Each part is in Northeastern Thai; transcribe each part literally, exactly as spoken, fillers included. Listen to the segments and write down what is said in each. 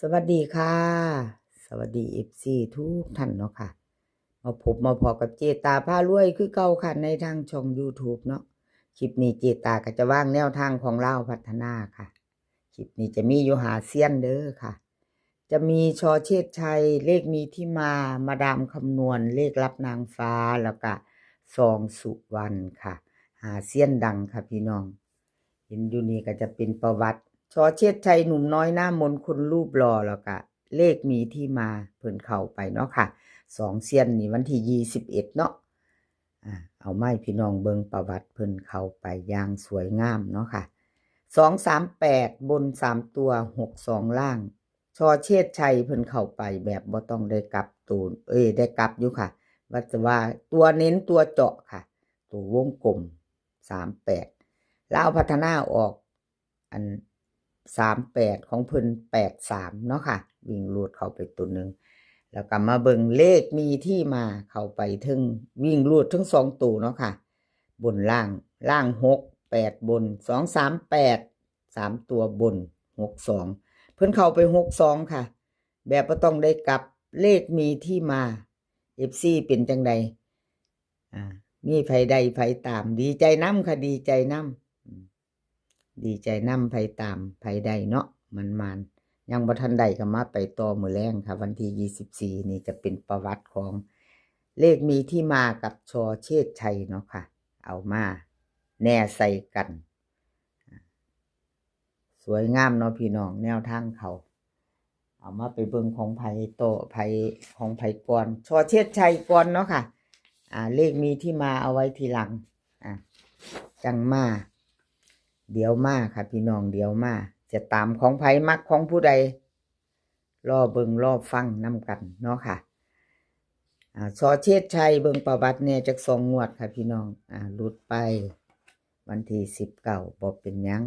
สวัสดีค่ะ สวัสดี เอฟซี ทุกท่านเนาะค่ะ มาพบมาพอกับเจตาพารวยคือเก่าค่ะ ในทางช่อง YouTube เนาะ คลิปนี้เจตาก็จะวางแนวทางของลาวพัฒนาค่ะ คลิปนี้จะมีอยู่ห้าเซียนเด้อค่ะ จะมี ช.เชษชัย เลขมีที่มา มาดามคำนวณ เลขลับนางฟ้า แล้วก็ ซองสุวรรณค่ะ ห้าเซียนดังค่ะพี่น้อง เห็นอยู่นี่ก็จะเป็นประวัติ ช.เชษชัย หนุ่มน้อยหน้ามน คนรูปหล่อ แล้วก็เลขมีที่มา เพิ่นเข้าไปเนาะค่ะ สองเซียนนี่วันที่ยี่สิบเอ็ดเนาะ อ่า เอามาให้พี่น้องเบิ่งประวัติเพิ่นเข้าไปอย่างสวยงามเนาะค่ะ สองสามแปด บนสามตัว หกสอง ล่าง ช.เชษชัย เพิ่นเข้าไปแบบบ่ต้องได้กลับตัว เอ้ย ได้กลับอยู่ค่ะ ว่าจะว่าตัวเน้นตัวเจาะค่ะ ตัววงกลม สามแปด ลาวพัฒนาออก อัน สามแปด ของเพิ่น แปดสาม เนาะค่ะ วิ่งรูดเข้าไปตัวหนึ่ง แล้วก็มาเบิ่งเลขมีที่มา เข้าไปถึงวิ่งรูดทั้งสองตัวเนาะค่ะ บนล่าง ล่าง หกแปด บน สองสามแปด สามตัวบน หกสอง เพิ่นเข้าไป หกสอง ค่ะ แบบบ่ต้องได้กลับ เลขมีที่มา เอฟซี เป็นจังใด อ่า มีไผได้ไผตาม ดีใจนำค่ะ ดีใจนำ อืม ดีใจนำ ไผตามไผได้เนาะ มันๆ ยังบ่ทันได้ก็มาไปต่อมื้อแลงค่ะ วันที่ยี่สิบสี่นี่จะเป็นประวัติของเลขมีที่มากับ ช.เชษชัย เนาะค่ะ เอามาแน่ใส่กัน สวยงามเนาะพี่น้อง แนวทางเขา เอามาไปเบิ่งของไผต่อ ไผ ของไผก่อน ช.เชษชัย ก่อนเนาะค่ะ อ่า เลขมีที่มาเอาไว้ทีหลัง อ่า จังมา เดี๋ยวมาค่ะพี่น้อง เดี๋ยวมา จะตามของไผ มักของผู้ใด รอเบิ่งรอฟังนำกันเนาะค่ะ อ่า ช.เชษชัย เบิ่งประวัติแน่จักสองงวดค่ะพี่น้อง อ่า หลุดไป วันที่สิบเก้า บ่เป็นหยัง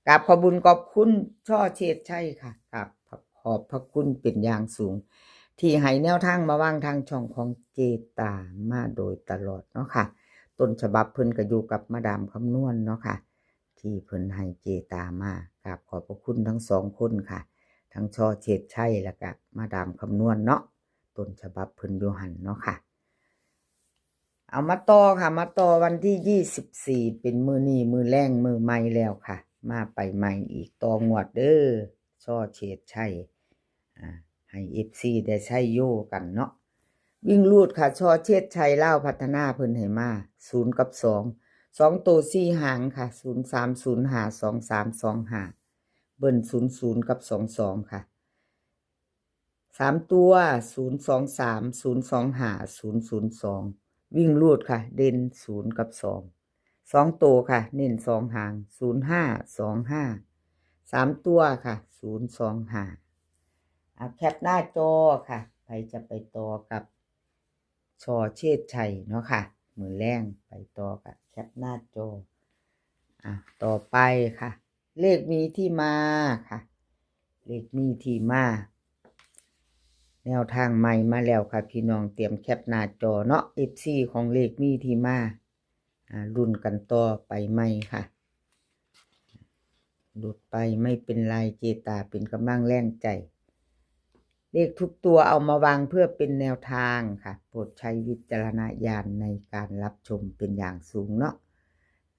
กราบขอบบุญขอบคุณ ช.เชษชัย ค่ะ กราบขอบพระคุณเป็นอย่างสูง ที่ให้แนวทางมาวางทางช่องของเจตามาโดยตลอดเนาะค่ะ ต้นฉบับเพิ่นก็อยู่กับมาดามคำนวณเนาะค่ะ ที่เพิ่นให้เจตามา กราบขอบพระคุณทั้งสองคนค่ะ ทั้ง ช.เชษชัย แล้วก็มาดามคำนวณเนาะ ต้นฉบับเพิ่นอยู่หั่นเนาะค่ะ เอามาต่อค่ะ มาต่อวันที่ยี่สิบสี่ เป็นมื้อนี้มื้อแลงมื้อใหม่แล้วค่ะ มาไปใหม่อีก ต่องวดเด้อ ช.เชษชัย อ่า ให้ เอฟซี ได้ใช้โยกันเนาะ วิ่งรูดค่ะ ช.เชษชัย ลาวพัฒนา เพิ่นให้มา ศูนย์ กับ สอง สองตัวสี่หางค่ะ ศูนย์สาม ศูนย์ห้า สองสาม สองห้า เบิ้ล ศูนย์ศูนย์ กับ สองสอง ค่ะ สามตัว ศูนย์สองสาม ศูนย์สองห้า ศูนย์ศูนย์สอง วิ่งรูดค่ะ เด่น ศูนย์ กับ สอง สองตัวค่ะ เน้นสองหาง ศูนย์ห้า สองห้า สามตัวค่ะ ศูนย์สองห้า อ่ะ แคปหน้าจอค่ะ ไผจะไปต่อกับ ช.เชษชัย เนาะค่ะ มื้อแลงไปต่อกับแคปหน้าจอ อ่ะ ต่อไปค่ะ เลขมีที่มาค่ะ เลขมีที่มา แนวทางใหม่มาแล้วค่ะพี่น้อง เตรียมแคปหน้าจอเนาะ เอฟซี ของเลขมีที่มา อ่า ลุ้นกันต่อไปใหม่ค่ะ หลุดไปไม่เป็นไร เจตาเป็นกำลังแรงใจ เลขทุกตัวเอามาวางเพื่อเป็นแนวทางค่ะ โปรดใช้วิจารณญาณในการรับชมเป็นอย่างสูงเนาะ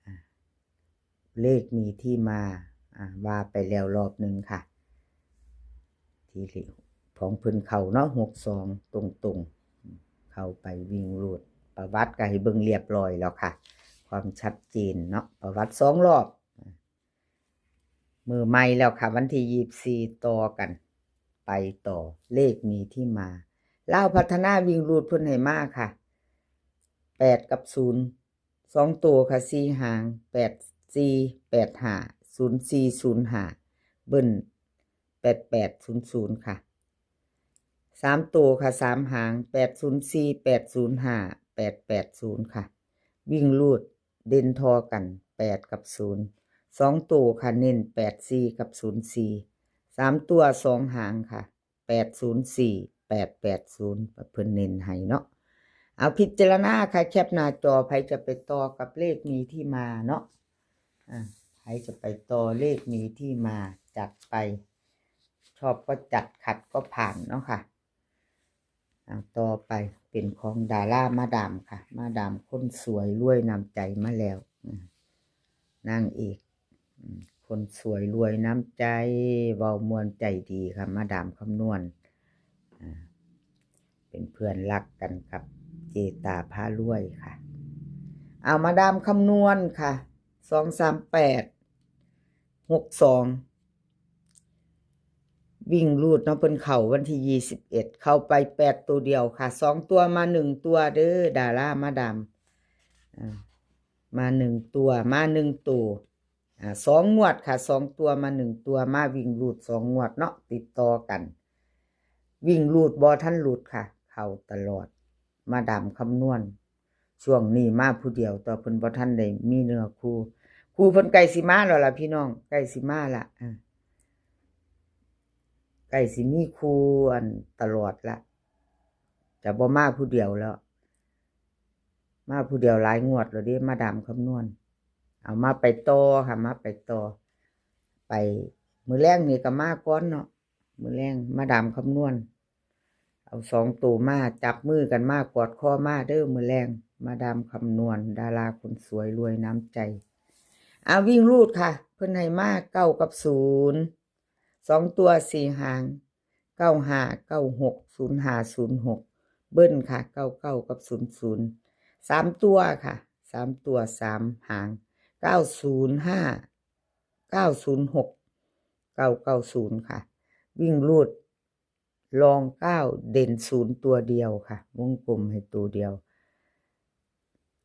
อ่า เลขมีที่มา อ่า ว่าไปแล้วรอบหนึ่งค่ะ ที่เลขของเพิ่นเข้าเนาะ หกสอง ตรงๆ เข้าไปวิ่งรูด ประวัติก็ให้เบิ่งเรียบร้อยแล้วค่ะ ความชัดเจนเนาะ ประวัติสองรอบ มื้อใหม่แล้วค่ะ วันที่ยี่สิบสี่ ต่อกัน ไปต่อ เลขมีที่มา ลาวพัฒนาวิ่งรูดเพิ่นให้มาค่ะ แปด กับ ศูนย์ สองตัวค่ะ สี่หาง แปดสี่ แปดห้า ศูนย์สี่ ศูนย์ห้า เบิ้ล แปดแปด ศูนย์ศูนย์ ค่ะ สามตัวค่ะ สามหาง แปดศูนย์สี่ แปดศูนย์ห้า แปดแปดศูนย์ ค่ะ วิ่งรูด เด่นทอกัน แปด กับ ศูนย์ สองตัวค่ะ เน้น แปดสี่ กับ ศูนย์สี่ สามตัว สองหางค่ะ แปดศูนย์สี่ แปดแปดศูนย์ เพิ่นเน้นให้เนาะ เอาพิจารณาค่ะ แคปหน้าจอ ไผจะไปต่อกับเลขมีที่มาเนาะ อ่า ไผจะไปต่อเลขมีที่มา จัดไป ชอบก็จัด ขัดก็ผ่านเนาะค่ะ อ่า ต่อไปเป็นของดารามาดามค่ะ มาดามคนสวยรวยน้ำใจมาแล้ว อืม นางเอก อืม คนสวยรวยน้ำใจ เว้าม่วนใจดีค่ะ มาดามคำนวณ อ่า เป็นเพื่อนรักกันกับเจตาพารวยค่ะ เอามาดามคำนวณค่ะ สองสามแปด หกสอง วิ่งรูดเนาะ เพิ่นเข้าวันที่ยี่สิบเอ็ด เข้าไปแปดตัวเดียวค่ะ สองตัวมาหนึ่งตัวเด้อ ดารามาดาม อ่า มาหนึ่งตัว มาหนึ่งตัว อ่า สองงวดค่ะ สองตัวมาหนึ่งตัว มาวิ่งรูดสองงวดเนาะ ติดต่อกัน วิ่งรูดบ่ทันหลุดค่ะ เข้าตลอด มาดามคำนวณ ช่วงนี้มาผู้เดียว แต่เพิ่นบ่ทันได้มีเนื้อคู่ คู่เพิ่นใกล้สิมาแล้วล่ะพี่น้อง ใกล้สิมาละ อ่า ใกล้สิมีคู่อันตลอดละ จะบ่มาผู้เดียวแล้ว มาผู้เดียวหลายงวดแล้วเด้ มาดามคำนวณ เอามาไปต่อค่ะ มาไปต่อ ไป มื้อแลงนี่ก็มาก่อนเนาะ มื้อแลงมาดามคำนวณ เอาสองตัวมา จับมือกันมา กอดคอมาเด้อ มื้อแลง มาดามคำนวณ ดาราคนสวยรวยน้ำใจ อ่า วิ่งรูดค่ะ เพิ่นให้มาเก้ากับศูนย์ สองตัวสี่หาง เก้าห้า เก้าหก ศูนย์ห้า ศูนย์หก เบิ้ลค่ะ เก้าเก้า กับ ศูนย์ศูนย์ สามตัวค่ะ สามตัวสามหาง เก้าศูนย์ห้า เก้าศูนย์หก เก้าเก้าศูนย์ ค่ะ วิ่งรูด รองเก้า เด่นศูนย์ตัวเดียวค่ะ วงกลมให้ตัวเดียว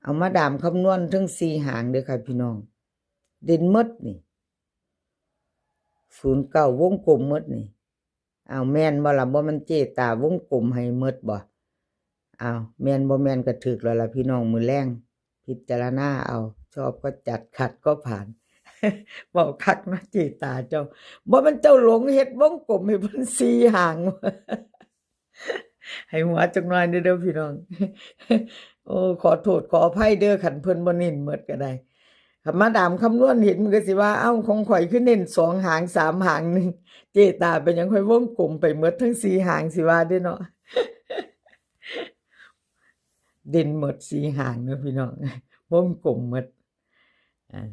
เอามาดามคำนวณทั้งสี่หางเด้อค่ะพี่น้อง เด่นหมดนี่ ศูนย์เก้า วงกลมหมดนี่ อ้าว แม่นบ่ล่ะ บ่แม่นเจตาวงกลมให้หมดบ่ อ้าว แม่นบ่แม่นก็ถูกแล้วล่ะพี่น้อง มื้อแลงพิจารณาเอา ชอบก็จัด ขัดก็ผ่าน เว้าคักนะเจตาเจ้า บ่แม่นเจ้าหลงเฮ็ดวงกลมให้เพิ่นสี่หาง ให้หัวจักหน่อยเด้อพี่น้อง โอ้ ขอโทษขออภัยเด้อ คันเพิ่นบ่เน้นหมดก็ได้ คันมาดามคำนวณเห็นมันก็สิว่า เอ้า ของข่อยคือเน้นสองหางสามหางหนึ่ง เจตาเป็นหยังข่อยวงกลมไปหมดทั้งสี่หางสิว่าเด้อเนาะ เด่นหมดสี่หางเนาะพี่น้อง วงกลมหมด อ่า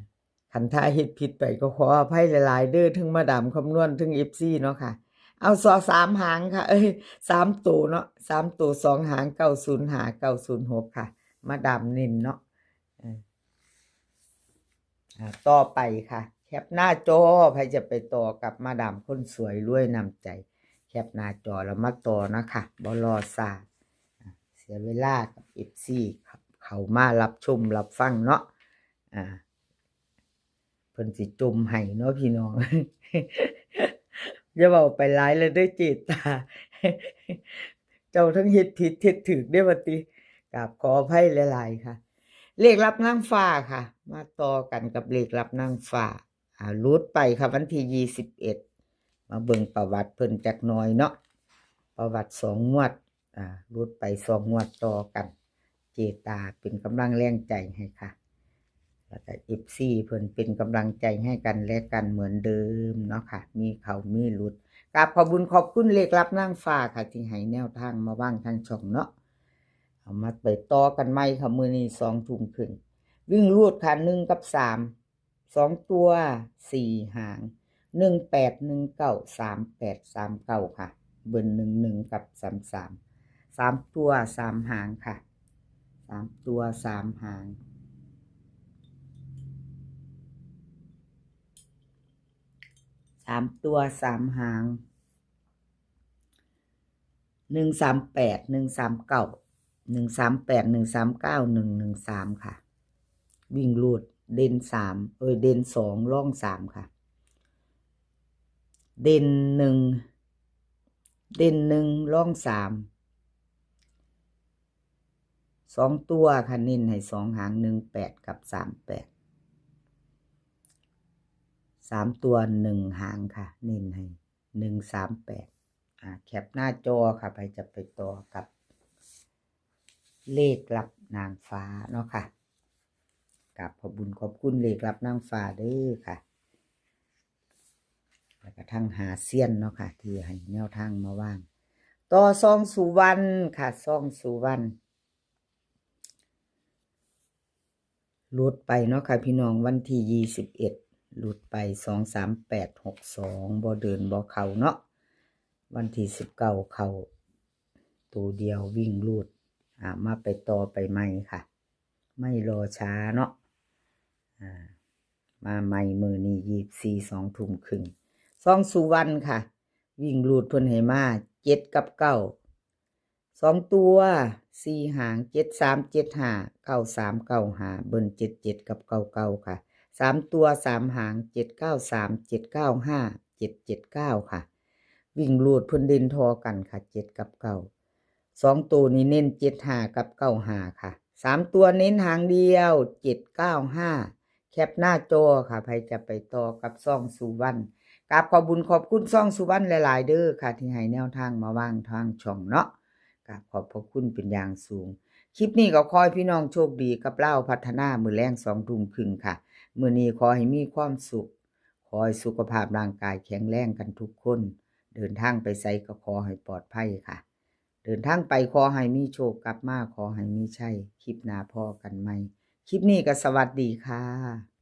คันถ้าเฮ็ดผิดไปก็ขออภัยหลายๆเด้อ ทั้งมาดามคำนวณ ทั้งเอฟซีเนาะค่ะ เอาสอสามหางค่ะ เอ้ย สามตัวเนาะ สามตัวสองหาง เก้าศูนย์ห้า เก้าศูนย์หก ค่ะ มาดามเน้นเนาะ เออ อ่า ต่อไปค่ะ แคปหน้าจอ ไผจะไปต่อกับมาดามคนสวยรวยน้ำใจ แคปหน้าจอแล้วมาต่อนะคะ บ่รอช้า อ่า เสียเวลากับเอฟซี เขามารับชมรับฟังเนาะ อ่า เพิ่นสิจมให้เนาะพี่น้อง อย่าเว้าไปหลายเลยเด้อเจตา เจ้าทั้งเฮ็ดผิดเฮ็ดถูกเด้อว่าติ กราบขออภัยหลายๆค่ะ เลขลับนางฟ้าค่ะ มาต่อกันกับเลขลับนางฟ้า อ่า หลุดไปค่ะ วันที่ยี่สิบเอ็ด มาเบิ่งประวัติเพิ่นจักหน่อยเนาะ ประวัติสองงวด อ่า หลุดไปสองงวดต่อกัน เจตาเป็นกำลังแรงใจให้ค่ะ แล้วก็เอฟซีเพิ่นเป็นกำลังใจให้กันและกันเหมือนเดิมเนาะค่ะ มีเข้ามีหลุด กราบขอบบุญขอบคุณเลขลับนางฟ้าค่ะ ที่ให้แนวทางมาวางทางช่องเนาะ เอามาไปต่อกันใหม่ค่ะ มื้อนี้สองทุ่มครึ่ง วิ่งรูดค่ะ หนึ่งกับสาม สองตัวสี่หาง หนึ่งแปด หนึ่งเก้า สามแปด สามเก้า ค่ะ เบิ้ล หนึ่งหนึ่ง กับ สามสาม สามตัวสามหางค่ะ สามตัวสามหาง สามตัวสามหาง หนึ่งสามแปด หนึ่งสามเก้า หนึ่งสามแปด หนึ่งสามเก้า หนึ่งหนึ่งสาม ค่ะ วิ่งรูด เด่นสาม เอ้ย เด่นสอง รองสาม ค่ะ เด่นหนึ่ง เด่นหนึ่ง รองสาม สองตัวค่ะ เน้นให้สองหาง หนึ่งแปด กับ สามแปด สามตัวหนึ่งหางค่ะ เน้นให้ หนึ่งสามแปด อ่า แคปหน้าจอค่ะ ไผจะไปต่อกับ เลขลับนางฟ้าเนาะค่ะ กราบขอบบุญขอบคุณเลขลับนางฟ้าเด้อค่ะ แล้วก็ทั้งหาเซียนเนาะค่ะ ที่ให้แนวทางมาวาง ต่อซองสุวรรณค่ะ ซองสุวรรณ หลุดไปเนาะค่ะพี่น้อง วันที่ยี่สิบเอ็ด หลุดไป สองสามแปดหกสอง บ่เดินบ่เข้าเนาะ วันที่สิบเก้าเข้า ตัวเดียววิ่งรูด อ่า มาไปต่อไปใหม่ค่ะ ไม่รอช้าเนาะ อ่า มาใหม่มื้อนี้ ยี่สิบสี่ สองทุ่มครึ่ง ซองสุวรรณค่ะ วิ่งรูดเพิ่นให้มา เจ็ดกับเก้า สองตัว สี่หาง เจ็ดสามเจ็ดห้า เก้าสามเก้าห้า เบิ้ล เจ็ดเจ็ดกับเก้าเก้าค่ะ สามตัว สามหาง เจ็ดเก้าสาม เจ็ดเก้าห้า เจ็ดเจ็ดเก้าค่ะ วิ่งรูดเพิ่นเด่นทอกันค่ะ เจ็ดกับเก้า สองตัวนี้เน้น เจ็ดห้ากับเก้าห้าค่ะ สามตัวเน้นหางเดียว เจ็ดเก้าห้า แคปหน้าจอค่ะ ใครจะไปต่อกับซองสุวรรณ กราบขอบบุญขอบคุณซองสุวรรณหลายๆ เด้อค่ะ ที่ให้แนวทางมาวางทางช่องเนาะ กราบขอบพระคุณเป็นอย่างสูง คลิปนี้ก็ขอให้พี่น้องโชคดีกับลาวพัฒนา มื้อแลง สองทุ่มครึ่งค่ะ มื้อนี้ขอให้มีความสุข ขอให้สุขภาพร่างกายแข็งแรงกันทุกคน เดินทางไปไสก็ขอให้ปลอดภัยค่ะ เดินทางไปขอให้มีโชค กลับมาขอให้มีชัย คลิปหน้าพ้อกันใหม่ คลิปนี้ก็สวัสดีค่ะ